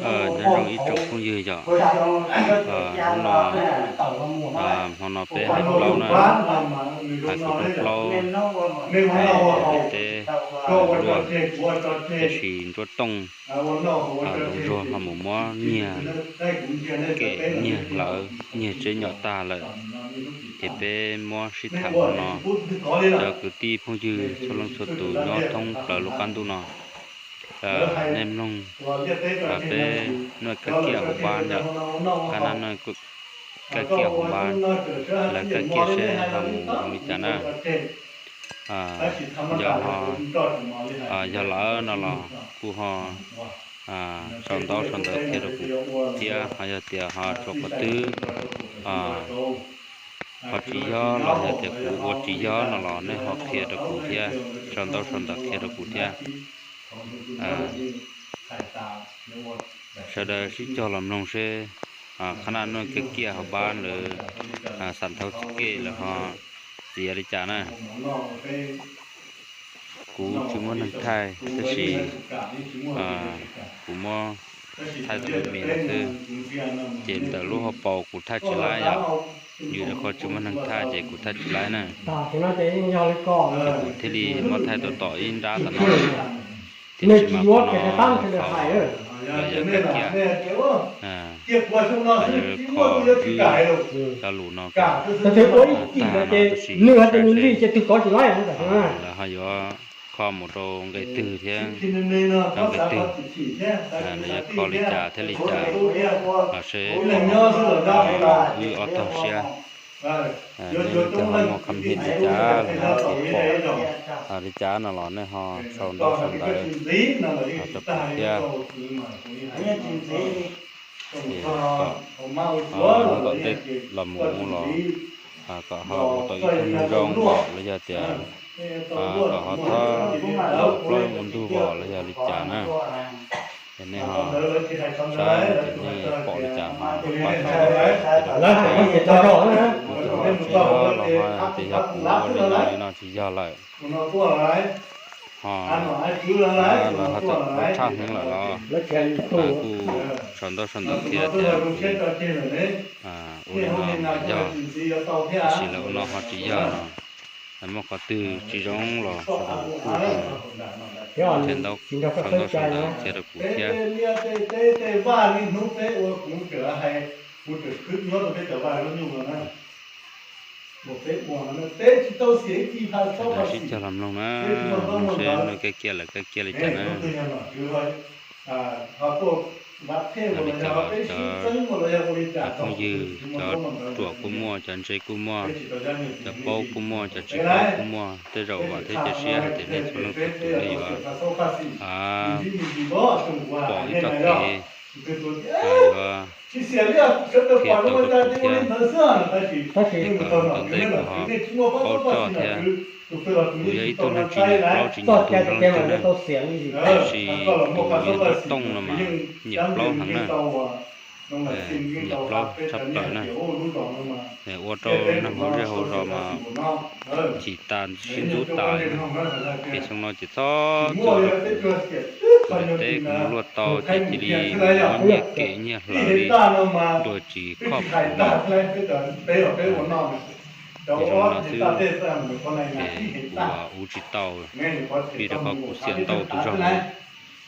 Nyob zoo ib tsoom phooj ywg yom, hnub no, hmo no peb hais plaub na, hais kuv rooj plaub hais pem teb luaj, tab sis Ntsuab Tooj Ntxoov Zuag ho mus muab nyiag kem nyiag hlawv nyiag tsev nyom tag lawm. Ces peb muab sib tham hmo no, cov kwv tij phooj ywg txhua leej txhua tus nyob thoob plaws lub qab ntuj no, nej mloog peb nuj Kab Kiaj hauv npab yom, qhab nab nuj Kab Kiaj hauv npab, lawv kaj kiaj seb ho mus zoo li cas na. Yog, yog lawv no los kuj ho sau ntaub sau ntawv qhia rau kuv thiab, ho yog tias ho tshuav qhov twg, qhov tsis yog los yog tias kuv ua tsis yog no los nej ho qhia rau kuv thiab, sau ntaub sau ntawv qhia rau kuv thiab. Sawv daws sib cog los mloog seb qhab nab nuj Kab Kiaj hauv npab lawv, xam thaub txij kej lawv ho txiav li cas na. Kuv tsis muaj neeg thaij tab sis kuv muab thaij tau me me lawm xwb, ces ntawm lub hauv paus kuv thaij tsis laib yom, vim rau qhov tsis muaj neeg thaij ces kuv thaij tsis laib na. Ces kuv thiaj li muab thaij tau tom ib nrab tom no, tiam sis mas qhov no thaum los yog kaj kiaj, los yog kho wb cov lus no kom tag no tab sis saib seb lawv ho yuav kho mus rau nqe twg thiab rau nqe twg, los yog kho li cas thiab li cas, los seb wb ob tog siab. Nej leej twg ho muaj qhab him li cas los yog tias pom li cas no los nej ho sau ntaub sau ntawv rau kuv thiab. Ces kom hnub tom ntej los mus los kom ho ua tau ib tug neeg zoo los yog tias kom ho txhob ua plaub ua ntug vos los yog li cas na. Ces nej ho saib ces nej pom li cas ho pab sau ntawv rau kuv thiab. Kuv tsis yog los ho hais tias yog kuv ua li no li no tsis yog lawm. Ho lawv ho txawm ua tshaj heev lawm los kuj sau ntaub sau ntawv qhia tias kuv ua li no mas yog, tab sis lawv ua no ho tsis yog no. Muaj qhov twg tsis zoo los sawv daws kuj sau ntaub sau ntawv qhia rau kuv thiab. Sawv daws sib cog los mloog na, mloog seb nuj Kab Kiaj lawv kaj kiaj li cas na. Li cas los cov phooj ywg, cov ruam kuj muaj, cov ntse kuj muaj, cov paub kuj muaj, cov tsis paub kuj muaj, tej zaum vam thiab cia siab hais tias nej txhua leej txhua tus nej yuav pom ib txoj kev yuav qhia tau rau kuv thiab. Ces kom hnub tom ntej kuv ho paub coj thiab. Kuv yog ib tug neeg tsis nyiam plaub tsis nyiam ntug nrog leej twg na, tiam sis tus yog Ntsuab Tooj no mas nyiam plaub heev na, nyiam plaub tshaj plaws na. Ua rau neeg hauv zej hauv zos mas chim tas sib ntxub tas li na. Ces xyoo no ces txhob txwm rau kuv, kuv niam teb kuv mus luaj tau ces cia li muab nyiag kem nyiag hlawv li, dua tsis khob kuv li. Ces zoo no xwb, ces kuv ua tsis tau, vim rau qhov kuv xiam ntau tus zog,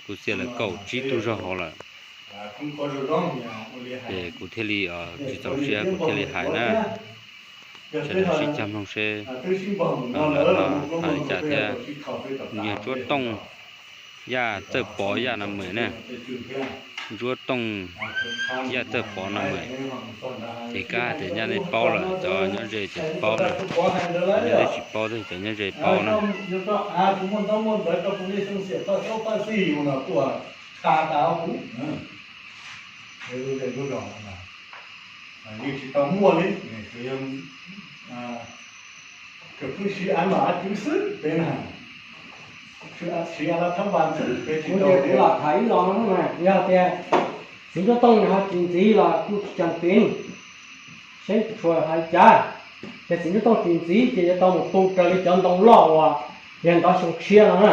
kuv xiam lawm kaum tsib tug zog hauv lawm. Ces kuv thiaj li tsis txaus siab kuv thiaj li hais na. Sawv daws sib cog mloog seb lawv hais li cas thiab. Yog Ntsuab Tooj Yaj Txawj Pov Yaj no mas na, Ntsuab Tooj Yaj Txawj Pov no mas. Ces kab hais tias nyaj nej paub lawm, cov nyob ze ces tsis paub na, cov nyob ze tsis paub, cov nyob ze paub na. Kuv lam tham ib los no mas, yog tias txiv Ntsuab Tooj nws ho tsis ntxiv los kuj tsis tseem pem, seb tshuav hais cas. Ces txiv Ntsuab Tooj tsis ntxiv ces yuav tau mus tu raws li cov ntoo loj uas yog ntov xyoo tshiab no na.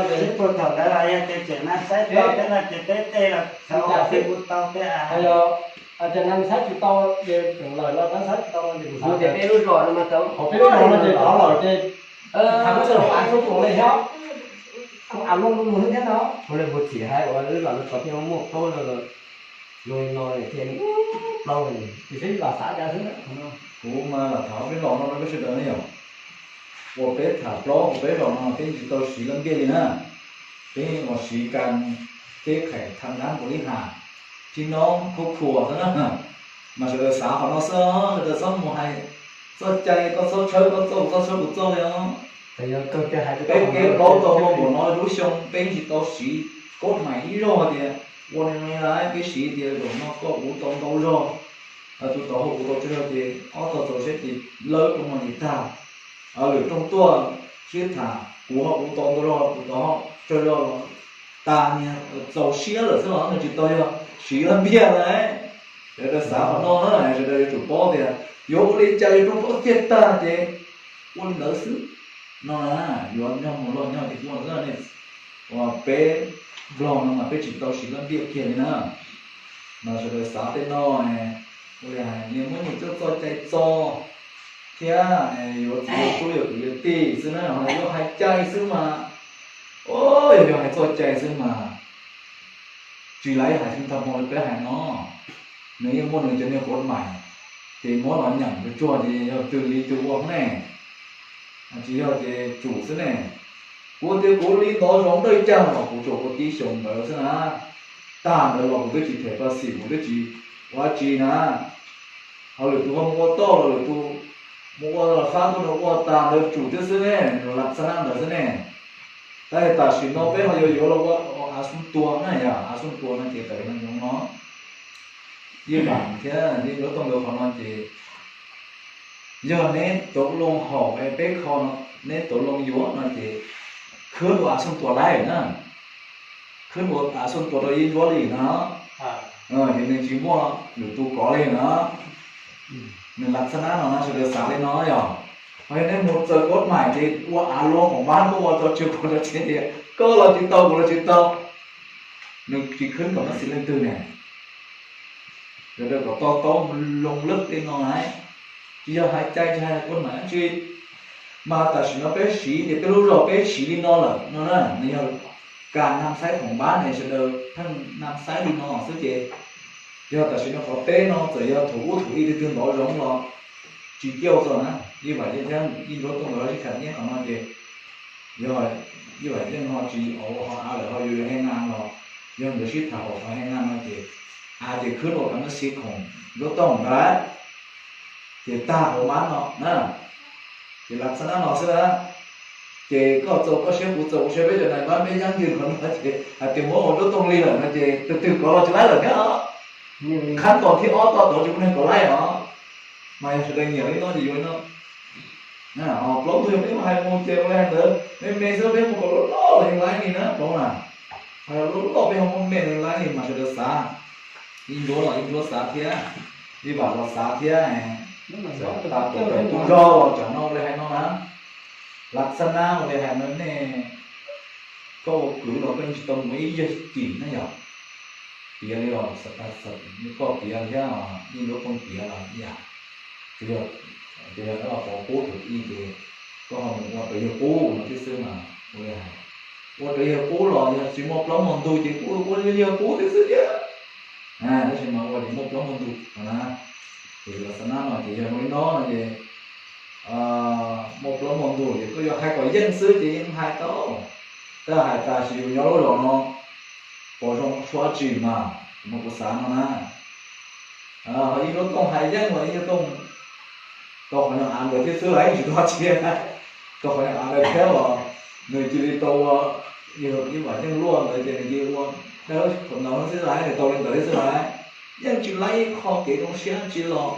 no ces ib puag thaum ntawd los yog tias tseem neej saib tau thiab no ces peb tej los txhawv ua Facebook tau thiab. Yog tias neej saib tsis tau ces tseem lawm los neej saib tsis tau no ces kuv xav tias peb lub zos no mas tau, hauv peb lub zos no ces tau lawm ces tham muab rau av tub tus li thiab, kuv av loj loj thiab no. Ua li kuv txiv hais ua li los lawv tau thiaj muaj plaub zoo li no thiaj plaub li, tiam sis lam xav cas xwb. Kuv mas lam tham peb zos no rau peb sawv daws ne yom. Uas peb tham plaub hauv peb zos no peb tsis tau siv lawv ntiaj li na. Peb uas siv kas teb qhais tham dab npaum li has, tsis no khuv khuam xwb na. Mas sawv daws xav qhov no xwb, sawv daws txhob mus hais txoj cai koj txhob tshawb koj txoj, kuv txhob tshawb kuv txoj li os. Peb kev plaub tau muaj npaum no lub xyoo peb tsis tau siv, kaub hais ib zaug hais tias ua li no li na, peb siv tias zaum no koj kuv tau ntau zog, tus tau hauv kuv tau tsawg zog ces ob tog txaus siab ces lawb rooj no ces tag, lwm rooj tuaj sib tham, kuv ho kuv tau ntau zog, kuv tau tsawg zog los tas niag txaus siab lawm xwb los nws tsis tau yog siv laj ntiaj na. Sawv daws xav qhov no na, sawv daws yuav tsum paub tias yuav ua li cas yuav rau paub tiag tag ces ua li ntawd xwb no na. Yuav nyob mus loj nyob ces ua ntawd ne. Uas peb Nplog no mas peb tsis tau siv laj ntiaj kiag li na. Mas sawv daws xav tej no, ua li hais niaj muab niaj coj txoj cai txo thiab yuav txiv yuav tub yuav kwv yuav tij xwb na, ho yuav hais cai xwb mas, o, yog yuav hais txoj cai xwb mas tsis laib hais xwb tag hmo li peb hais no. Nws yeej muaj nws cov niag quav mais, ces muab los nyeem tsuag tsuag ces yog twg li twg ua ne. Tsis yog ces tsum xwb ne. Kuv tias kuv li ntawd zoo dawj cag los kuv tsuas ua tib xyoos ntawd xwb na. Tag ntawd los kuv twb tsis them pa xim, kuv twb tsis ua dab tsi na. Ho lwm tus ho mus ua toj los lwm tus mus ua los fab tuaj nws ua tas ntawd tsum thiab xwb ne, nws lam xab nab ntawd xwb ne. Tab sis tam sim no peb ho yuav yuav los ua av xub tua na, yog av xub tua no ces tam sim no nyob no Yij Vam thiab Yij Nruab Tooj nkawd qhov no ces yog neb tau loo haum es peb kho no, neb tau loo yuav no ces khwb ua av xub tua laib na. Khwb ua av xub tua rau Yij Nruab li no, ces nws tsis muaj lwm tus kov li no. Nws lam xab nab no na, sawv daws xav li no yog. Ho yog neb mus txawm kov mais ces ua av luaj hauv npab koj ua tau tsis kov tau tsev tias koj los tsis tau kuv los tsis tau. Nws tsis khwb kom nab xis leej twg ne. Sawv daws kom to taub loo lawm tej no na. Tsis yog hais cai tsis hais kov mais dab tsi, mas tam sim no peb siv ces peb lub zog peb siv li no lawm no na, nws yog kas nam xaib khoom npab ne, sawv daws pheej nam xaib li no xwb ces yog tam sim no qhov teb no txawm yog thaum ub thaum i twg twg ntov zoov los tsis cauj txog na. Yij Vam Yeej thiab Yij Nruab Tooj nkawd sib tham nyiaj qhov no ces yog Yij Vam Yeej ho tsis au ho av lawm ho yuav yuav he na los yog nkawd sib tham hauv qhov he na no ces av ces khwb ua kas nab xis khoom Nruab Tooj ntawd ces tag hauv npab no na. Ces lam xab nab no xwb na. Ces koj txaus koj siab kuv txaus kuv siab, peb cov nais npab peb yeeb ywg qhov no ces hais tias muab ua Nruab Tooj li lawm no ces tus twg kov los tsis laib lawm thiab. Khab tos thib ob toj tod tsis muaj neeg kov laib os. Mas yog sawv daws nyiam li no ces yuav li no. Plaub ntug yog peb mus hais mus ces ua li hais ntawd me me xwb, peb mus kom loj loj los yeej laib li na plaub na. Hais loj loj peb ho muaj me los yeej laib li mas sawv daws xav. Ib nruab los ib nruab xav thiab, ib vam los xav thiab. Txawm tas tus zog los tsam no ua li hais no na, lam xab nab ua li hais no nej, koj ua kwv los koj yeej tsis tau mus ib yag cim na yog. Piav li os, koj piav thiab, yeej lub tooj piav los ib yam. Tsuas yog, tsuas yog pov qub thaum ub ces koj ho mus ua rau yawg qub no thiab xwb mas ua li hais. Ua rau yawg qub los yog tsis muaj plaub muaj ntug ces kuj ua yawg qub thiab xwb thiab. Tab sis mas ua ces muaj plaub muaj ntug no na. Ces lam xab nab no ces yog li no no ces muaj plaub muaj ntug ces koj yuav hais kom yeej xwb ces yeej hais tau. Tab hais tas sis yus nyob lub zos no pom zoo suab tsis mas, no kuv xav no na. Ho yeej lub tooj hais yeej los yeej tooj, tau qhov nyuag av ntawd thiab xwb los yeej tsis tau tsiab, tau qhov nyuag av ntawd thiab los nws cia li tau ua, yog ib vam yeej luaj ntawd ces nws cia li ua dawb qhov ntawd xwb lawm, nws tau li ntawd thiab xwb lawm. Yeej tsis laib ib qho kev zoo siab tsis los.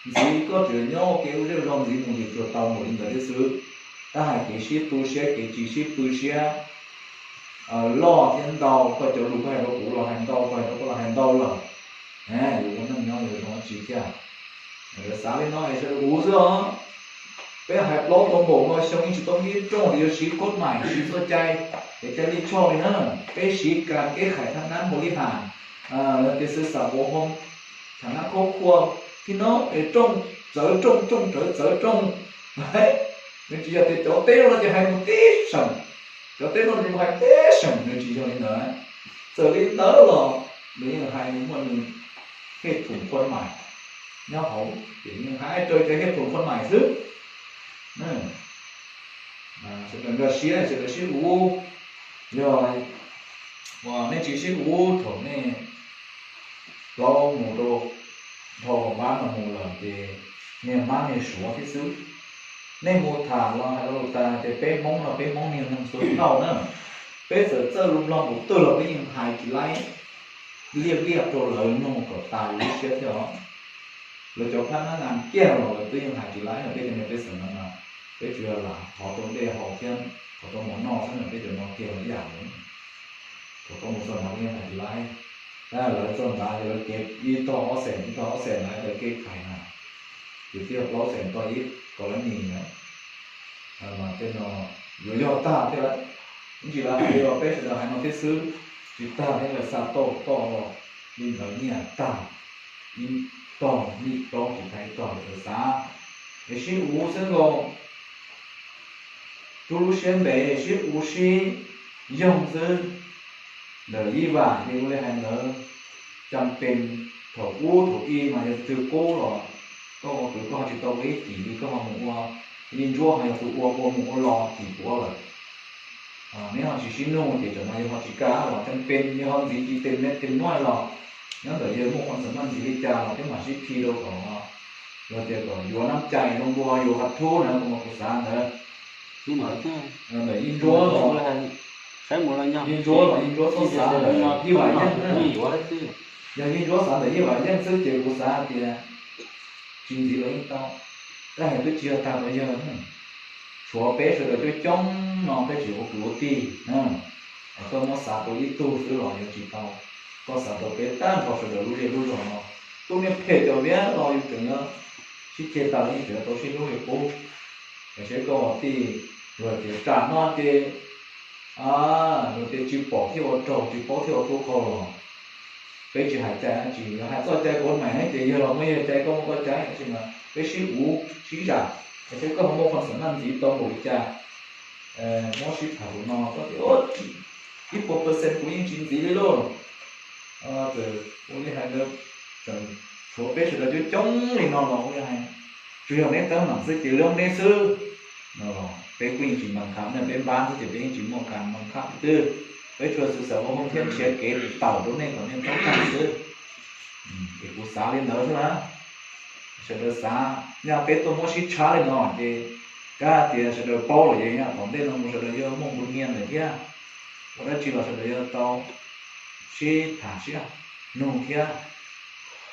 Ntxiv koj tseem nyob kev ua zej ua zog ntxiv mus ces tsuas tau npaum li ntawd thiab xwb. Tab hais kev sib tu siab kev tsis sib pw siab loj thiab ntau, koj cov lus koj hais rau kuv los hais ntau, koj hais rau koj los hais ntau lawm. Yuav ua neej nyob yuav zoo dab tsi thiab? Lawv xav li no es sawv daws ua xwb os. Peb hais plaub tau npaum no xyoo yeej tsis tau ib rooj tias yuav siv koj maim siv txoj cai, es cai lij choj li na. Peb siv kas keb khais thab nab npaum li has, tias xwv xam vauv ho thab nab khaub khua, thib no es rooj txawv rooj, rooj txawv txawv rooj. Nws tsis yog tias cov teb no ces hais mus tib seem, cov teb no ces mus hais tib seem, nws tsis yog li ntawd. Txawm li ntawd los nws yeej hais muaj nws hej thum khuam maim nyob hauv, ces yeej hais raws cov hej thum khuam maim xwb. Sawv daws nkag siab, sawv daws sib ua. Yog uas nej tsis sib ua thaum nej plaub mus rau dhau hauv npab no mus lawm ces niag hmab niag suav thiab xwb. Nej mus tham los hais lo lus tas hais tias peb Hmoob no peb Hmoob niag neeg suav thauj na. Peb txawm txawj lus Nplog npaum twg los peb yeej hais tsis laib, liaj liaj rau lawv mloog kom tas lub siab thiab os. Lawv cov phab nab nas kiag los lawv twb yeej hais tsis laib no, peb cov niag pej xeem no mas Peb tsuas yog lam thov tau dej haus thiab thov tau mov noj xwb na, peb cov no kiag los ib yam li. Thaum koj mus txog nrad kuj yeej hais tsis laib. Tab lawv txog nrad ces lawv kev ib tog ob xees ib tog ob xees na, lawv kev khais na, ces twb yog plaub xees tog ib kaum lab mis na. Mas tej no yuav yog tag thiab lawm. Ib ntsis lawv hais li los peb sawv daws hais no thiab xwb, tsis tag thiab lawv xa toj toj los li ntawd nyiaj tag, ib tog nyiaj plaub tsis tag ib tog lawv xav es sib uv xwb nkaus. Rub lub siab ntev sib uv sib yoog xwb. Ntawm ib vam li ua li hais ntawd, cas pes thaum ub thaum i mas yog tus twg qub los koj ua kwv koj ho tsis tau ua ib cim li, koj ho mus ua li ntsuab ho yog tus ua ua mus ua los cim puav lawm. Neb ho tsis sib nug ces tsam no yawg ho tsis kam los cas pes yawg ho ntxiv tis tes me tes nuav los nyob ntawm yawg muaj qhov ntxawm maj ntxiv li cas los peb mam sib khi rau kom yog tias kom yuav nab cai zoo dua yus qhov thub na, kuv mas kuv xav ntawd. Ntawm ib ntsuab los, ib ntsuab los ib ntsuab txhob xav ntawm ib vam yeej, yog ib ntsuab xav ntawm ib vam yeej xwb ces kuv xav tias tsis ntxiv los yeej tau. Tab hais twb tsis yog tag rau yawg, tshuav peb sawv daws coob coob no peb tsis ua kwv ua tij, koj muab xav rau ib tug xwb los yuav tsis tau. Koj xav rau peb tag nrho sawv daws lub zej lub zog no, tub niag phem cov viab los yus tseem yuav sib ceg tas los yeej tseem yuav tau sib hlub li qub. Tam sim koj ua tij, luag tias tsam no ces luag tias tsis pom thiaj ua raug, tsis paub thiaj ua tub qau los peb tsis hais cai dab tsi, yog hais txoj cai kuv meem heev ces yawg los muaj yawg cai koj muaj koj cai, tab sis mas peb sib uv sib zam, es seb koj ho muaj qhov xeem naj ntxiv tau npaum li cas. Muab sib tham hauv no koj tias ib puas percent kuv yeej tsis ntxiv li lauj. Ua li hais ntawd, tseem tshuav peb sawv daws coob coob li no los ua li hais, tsuas yog neb teeb meem xwb ces lub neb xwb no los peb kuj yeej tsis npaj kham ne, peb npab xwb ces peb yeej tsis muaj kas npaj kham twg. Peb tsuas xav xav ua hauj thiab nrhiav kev tawm rau nej kom nej txhob tag xwb. Ces kuv xav li ntawd xwb na. Sawv daws xav, yog peb tuaj muab sib tshab li no ces kab tias sawv daws paub lawm ces yog tom ntej no mus sawv daws yuav muaj npu nias lawm thiab. Ua dab tsi los sawv daws yuav tau sib tham sib nug thiab.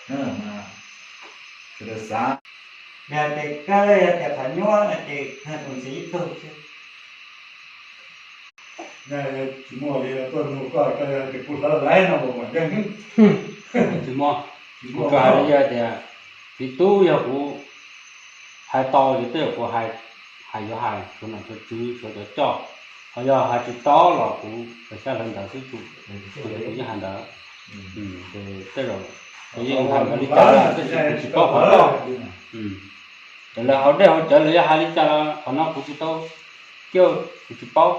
Sawv daws xav. Yog tias kab yog tias qhov nyuaj no ces tus ntxiv ib tug xwb. Tsis muaj li tuaj nug koj, koj yog tias kuv hlawv laiv no mas yeej tsis muaj. Kuv tsuas hais li yog tias txiv tub yog kuv hais tau ces tej zaum kuv hais, hais yuav hais tshuav nom tshuav tswv tshuav cov coj, ho yog hais tsis tau los kuv xyaj hlawv ntawd xwb, kuv yeej hais ntawd. Ces tej zaum kuv yeej hais ntawd li cas los tab sis kuv tsis paub qhov toj. Ces lawv hauv dej hauv cawv lawv yuav hais li cas los qhov no kuv tsis tau kiag, kuv tsis paub.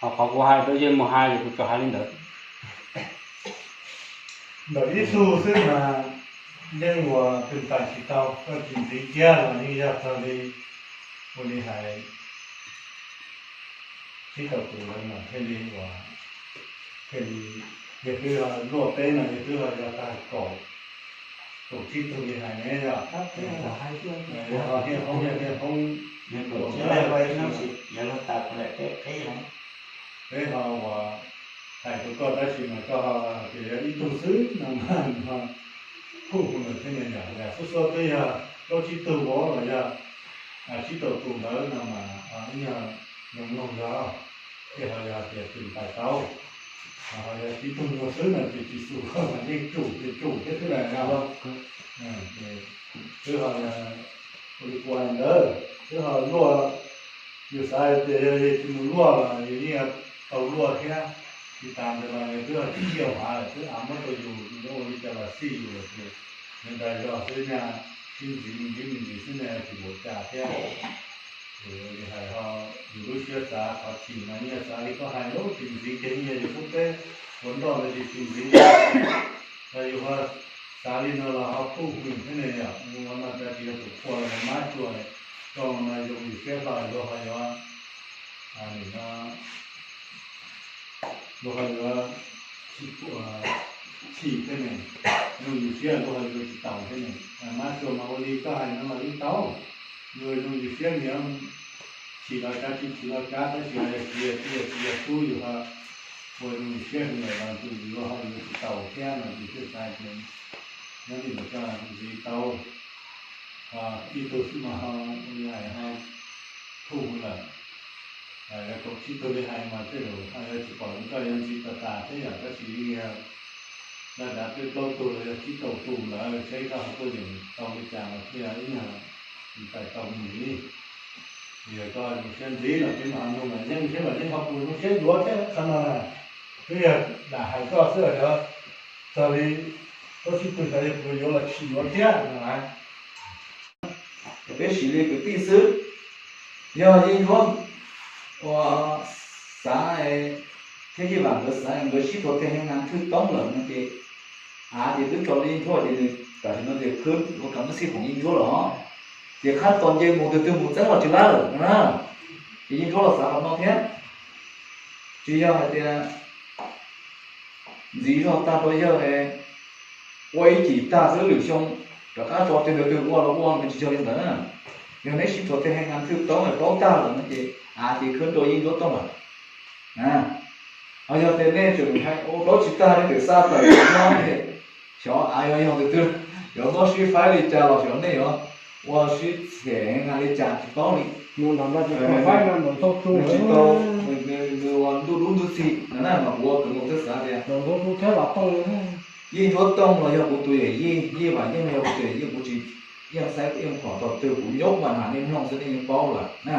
Ho qhov kuv hais rau yawg mus hais ces kuv tsuas hais li ntawd. Ntawm ib tug xwb mas yeej ua pes tais tsis tau, koj tsis ntxiv kiag los yeej yog raws li ua li hais. Sib tau tus lawv mas thiaj li ua, thiaj li, yog twb luaj peb no yog twb yog tag kaum, kaum tsib tug li hais ne yog. Yog ho niaj hoob, yog niaj hoob, peb ho ua hais rau koj tab sis mas koj ho tias yog ib tug xwb no mas ho phuj lawm thiab ne yom. Yog xub xuab twb yog plaub tsib tug vov los yog sib tau tus ntawd no mas ib nyuag zoo mloog zog, ces ho yog tias tus ntais tau, ho yog tib tug nyuag xwb no ces tsis xus mas yeej tsum ces tsum thiab xwb na. Twb ho ua li kuv hais ntawd, twb ho luaj, yus xav tias yog tsis mus luaj los yus yeej tau luaj thiab. Tsis tas ntawd los yus twb ho tsis ciaj hav lawm, twb av muab rau yus, yus ua li cas los xij yus lawm ces nws ntais zog xwb nyaj, sib ntxiv me ntsis me ntsis xwb ne tsis npaum cas thiab. Ces li hais ho yus lub siab xav qhov chim mas yeej yog xav li koj hais lub tsis ntxiv ces yeej yog yus lub teb ua nroj ntawd ces tsis ntxiv. Yog yus ho xav li no los ho phuj hwm thiab ne yom, ua no cas tsis yog tus qhua los mab cua, koj no zoo yus siab hlo luag ho yuav, nim no luag ho yuav chim thiab ne, zoo yus siab luag ho yuav tsis taus thiab ne. Mab cua mas ua li koj hais no mas yeej tau, luag zoo yus siab nyiam, chim los kav tsis chim los kav tab sis yog tsis yog txiv yog tub yus ho ua zoo yus siab hwm lawm los tus luag ho yuav tsis taus thiab no ces thiaj xav tias nyob li ntawd koj ntxiv tau ib tug xwb mas ho ua li hais ho Thuj lawm. Kaum tsib tug li hais mas tej zaum ho yuav tsis pom zoo koj yuav ntxiv tas tas thiab yom, tab sis yog laj dav peb plaub tug los yog tsib rau tug ntawd seb koj ho tuaj yeem tau li cas los thiaj ib nyuag tais tau mus ntxiv. Yog koj zoo siab ntxiv los peb mam nug mas yeej seb mas yeej ho puas zoo siab yuav thiab qhov no na. Twb yog lam hais koj xwb os, txog li plaub tsib tug xyov yog puas yuav los tsis yuav thiab no na. Peb siv li kwv tij xwb. Yog Yeej Ntsuab uas xav thiab Yij Vam nkawd xav nkawd sib thuam tej haiv neeg thwj toob lawm no ces, av ces twb tso li Yeej Ntsuab ces nws tam sim no ces khwb ua kam muab xib khoom Yeej Ntsuab los, ces qhab tos nce mus twg twg mus txeeb los tsis lawm na. Ces Yeej Ntsuab los xav qhov no thiab, tsis yog hais tias ntxiv zog tag rau yawg ua ib chim tag xwb lwm xyoo rov qab tso tej ntawd twg ua los ua, nws tsis yog li ntawd na. Yog neb sib thuam tej haiv neeg thwj toob paub tag lawm no ces av ces khwb rau Yeej Ntsuab tooj lawm. Ho yog tias nej tseem hais ua paub tsis tag nej tseem xa tawm no ces xyov av yuav yog tus twg, yuav muab sib faib li cas los xyov nej yuav ua sib txhem li cas tsis paub li. Nws tsis tau, nws ua ntuj dub ntuj txig no na mas kuv ua kwv nkaus twb xav tias Yeej Ntsuab tooj los yog kuv tus yawm yij, Yij Vam Yeej los yog kuv tus yawm yij, kuv tsis yeej saib yeej phom tog twg, kuv nyob mas hais nej mloog xwb nej yeej paub lawm na.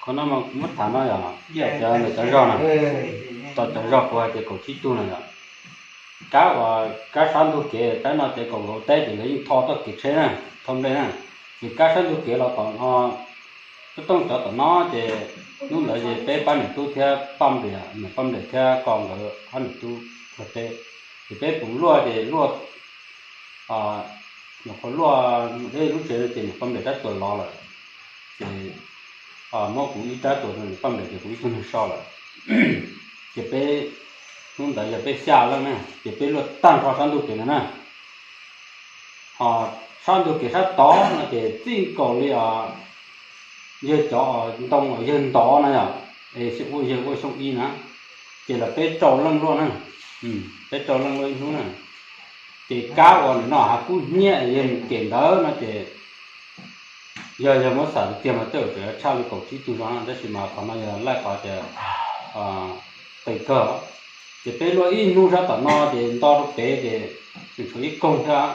Qhov no mas kuv muab tham no yog ib yam cov ntawm cov zog na, tau cov zog kuv hais tias kaum tsib tug na yom. Kab uas kab sab ntug kev kab no ces kaum nkaus teb ces lawv yeej tho txoj kev tsheb na, tho nplej na. Ces kab sab ntug kev los tom no, Tub Tooj cov tom no ces hnub ntawd ces peb pab niam tub thiab Paj Npliam, niam Paj Npliam thiab Kos nkawd ob niam tub ua teb. Ces peb pum luaj ces luaj, nyuam qhuav luaj deb lub tsev no ces niam Paj Npliam rab tsuas lov lawm, ces muab kuv ib rab tsuas rau niam Paj Npliam ces kuv ib tug neeg so lawm. Ces peb, hnub ntawd yog peb xya leej na, ces peb luaj tag nrho sab ntug kev ntawd na. Ho sab ntug kev sab tod no ces txij nkaus li yawg cov ntoo uas yawg ntov na yom, es ua yawg ua xyoo ib na, ces lawv peb rau leej luaj na, peb rau leej luaj ib hnub na. Ces kab uas nim no hav kub hnyiab yawg mus kem ntawd no ces yog yawg muab xam tiag mas tej zaum tseem tshaj li kaum tsib tug zog na, tab sis mas qhov no yog laij qhov tias qis kawg. Ces peb luaj ib hnub sab tom no ces nto rau pem ces tseem tshuav ib koog thiab,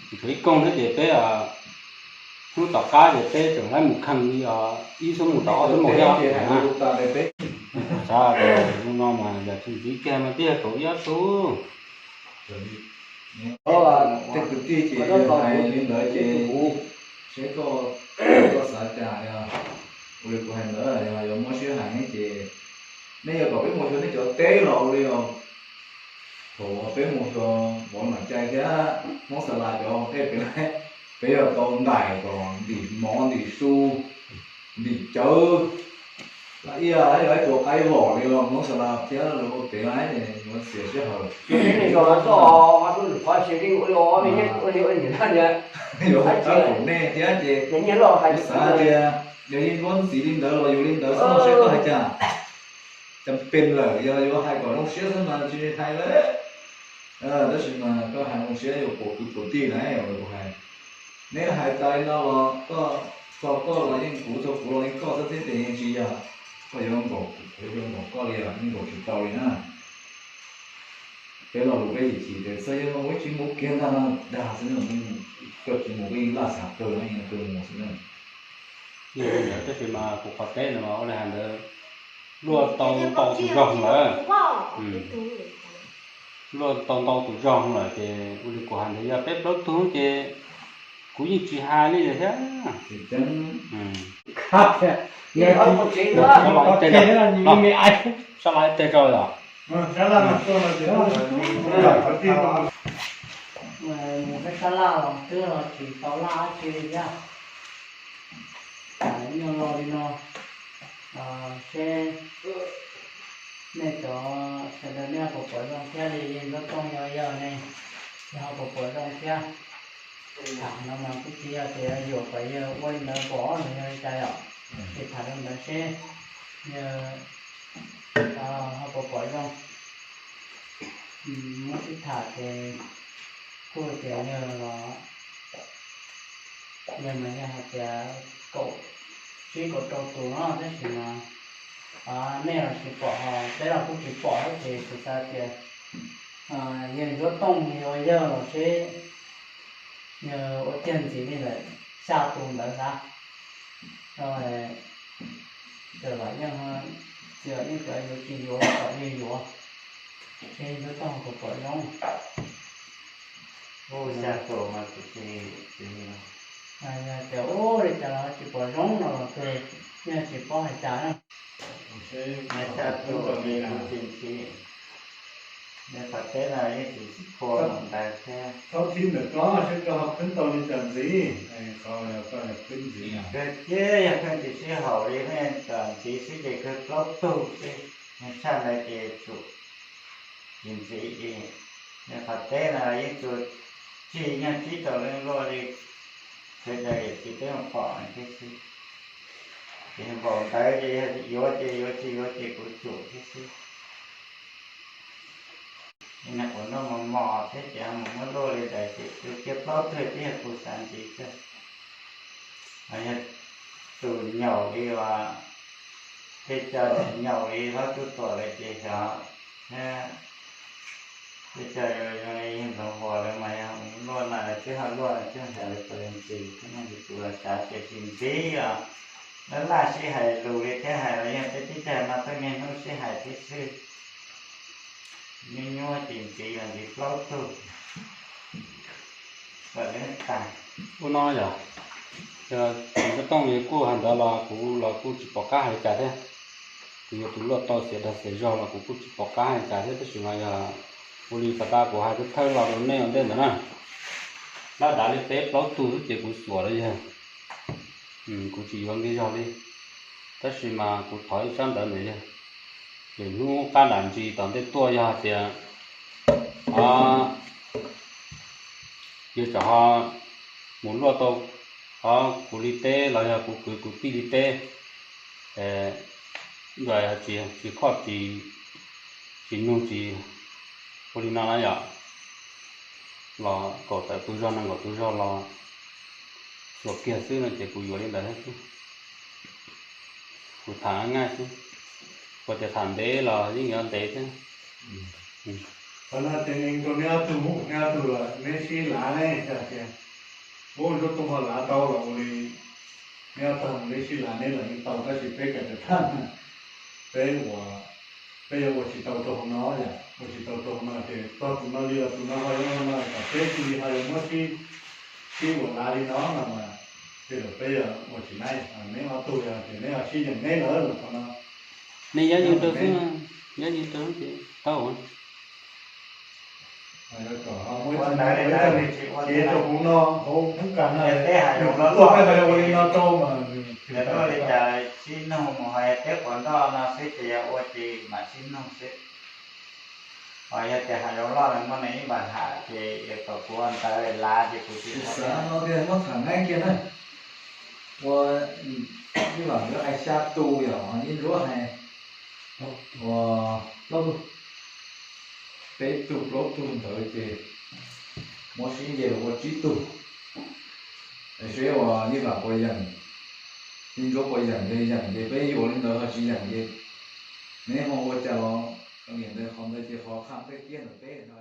tseem tshuav ib koog thiab ces peb hnub tom qab ces peb tseem laib mus kheej li ib xuab moos tau ob xuab moos thiab. Xav tias no mas yog tsis ntxiv kiag mas twb yog kaum ib ob tug. Tej kwv tij ces hais li ntawd ces seb koj, koj xav cas, ua li kuv hais ntawd yog yuav muab sib hais ne ces nej yuav kom peb mus xyuas nej cov teb los ua li os. Thaum peb mus xyuas vov nam cai thiab Hmoob Xa Las cov tej pem, peb yuav tau ntais kom ntim mov ntim su, ntim cawv, ib yam li ib tug qaib vom li los Hmoob Xa Las thiab los ua kev lawm yuav xiam sij hawm. Yuav tab kuv nej thiab ces kuv xav tias yog Yeej Ntsuab ntxiv li ntawd los yus li ntawd xwb no seb koj hais cas. Cas pes lawm yog yuav hais kom zoo siab xwb mas tsis hais lawm. Tab sis mas koj hais zoo siab yuav puas kwv puas tij na, kuv hais. Neb hais tas li no los koj, txog koj los yeej kuv, txog kuv los yeej koj xwb thiab ces yeej tsis yog koj yuav nkaum, kuv yuav nkaum koj li os, yeej nkaum tsis tau li na. Peb lo lus peb yim chim tias txawm yog mus ib tsis mus kiag ntag no dag xwb, koj tsis mus peb yeej laj xav kawg no yeej kawg mus xwb na. Tab sis mas kuv qhov teb no mas ua li hais ntawd, luaj tau ntau tus zog lawm. Luaj tau ntau tus zog lawm ces ua li kuv hais ntawd yog peb plaub tug ces kuv yeej tsis hais li thiab. Sab lav ib teg rau os. Mus peb sab laj los twb los tsis tau laj dab tsi li thiab. Nyuag lo li no, seb nej cov sawv daws nej ho puas pom zoo thiab li, Yeej Ntsuab Tooj yog yawg ne, nej ho puas pom zoo thiab. Tham no mas kuj tsis yog tias yuam kom yawg ua li ntawd pom los yog li cas yom, ces tham li ntawd seb yawg ho puas pom zoo. Muab sib tham ces kuj tias yawg los, yawg mas yawg hais tias kaum tsib kaum rau tus no tab sis mas nej los tsis pom, peb los kuj tsis pom ces kuv xav tias yawg Ntsuab Tooj yog ua yawg los seb yog ua tiag ntxiv li ntawm xya tus ntawd xav. Ces vam yeej txiv yeej tias yuav tsis yuav kom li yuav, seb Ntsuab Tooj puas pom zoo. Ub, xya tus mas kuv tsis, yog tias ub li cas los tsis pom zoo no los twb yeej tsis paub hais cas na. Xya tus li kuv tsis ntxiv, nej qhov teb no yeej tsis tsis phua mus ntawd thiab. Thaum thib ntawm koj seb koj ho khwb tau li cas ntxiv, koj yog khwb ntxiv. Kawg kiag yog kawg tsis sib haum li, nej kom ntxiv xwb ces kawg plaub tug xwb, tshaj ntawd ces tsum tsis ntxiv li. Nej qhov teb no yeej tsuas tsim nyog tsib rau leej luaj li, sawv daws yam tsis peb mus pom thiab xwb. Ces npaum ntawd ces yog yuav ces yuav, tsis yuav ces kuv tsum thiab xwb. Ces nag kuv noj mos mos thiab ces mus muab luaj li ntawd ces cia plaub tug twb yog kuv xav ntxiv xwb. Yog tus nyaum li uas peb cov nyaum li hlob Tsuj Tuam lawm ces xyov, thiab peb cov yawg Ntxoov Huas lawv mas yog mus luaj no lawv twb ho luaj, lawv twb hais lawv tau ntxiv thiab, no ces kuv los xav tias tsis ntxiv os. Laj laj sib hais lus li thiab, hais los yog peb tib cag no tuaj niaj hnub sib hais thiab xwb. Nyuaj nyuaj ces ntxiv los ntxiv plaub tug kom lawv tag. Ub no yog, yog Ntsuab Tooj yawg kuj hais ntawd los kuv los kuj tsis pom qab hais li cas thiab. Kuv yog tus luaj tau xiav dag xiav zog los kuv kuj tsis pom qab hais li cas thiab, tab sis mas yog ua li pas tas kuv hais thawj thawj los rau nej ua ntej ntawd na, laj dav li peb plaub tug xwb ces kuv xuas lawm yawg, kuv tsis yuav nqi zog li. Tab sis mas kuv thov ib sab ntawv ntawm yawg, lwm hnub qab dam ntsis tom ntej tuaj yog hais tias, o, yawg tsam ho mus luaj tau, o, kuv li teb los yog kuv kwv kuv tij li teb, tsis khoj tsis, tsis nug tsis, ua li no na yom, los kaum tawm tus zog nees nkaum tus zog los xuas kiag xwb no ces kuv yuav li ntawd thiab xwb. Kuv tham nyaj xwb, kuv tias tham ntev los yeej yuav ntev thiab. Qhov no ces neb ob tug, neb ob tug los neb sib lav ne, yog tias ub Ntsuab Tooj ho lav tau los ua li, neb ob tug neb sib lav neb los yeej tau, tab sis peb kam cov thaj peb ua, peb yuav ua tsis tau rau hauv no yom, ua tsis tau rau hauv no ces txog tus no li los tus no ho yuav ua no kom peb cia li ho yuav muab sib, sib ua lav li no no mas, ces lawm peb yuav ua tsis laib. Neb ob tug yog tias neb ho sib yeem neb lawm los qhov no, nej yob yeej rau xwb, yob yeej rau ces tau. Ua ntawd li ntawd ces ua ces rau hauv no, hauv hoob kas no, peb hais zoo los luaj, peb hais ua li no rau mas, yog luaj li cas sib nug mus, ho yog teb quav nroj no xwb ces yog ua ces mam sib nug xwb. Ho yog tias hais zoo loj no muaj neeg ib npam tham ces yog kom kuv ua ntawd lav ces kuv tsis xav no tias muab tham nqaij kiag na. Ua, ib vam yuav hais xya tus yom, ib nruab hais ua plaub tug, peb tug plaub tug ntawd ces muab sib nce los ua tsib tug. Seb uas ib vam puas yeem, ib nruab puas yeem, yog yeem ces peb yuav li ntawd, ho tsis yeem ces neb ho ua cas los, niam ntawd qhov ntawd ces qhov qhaj nqaij kiag ntawm peb no.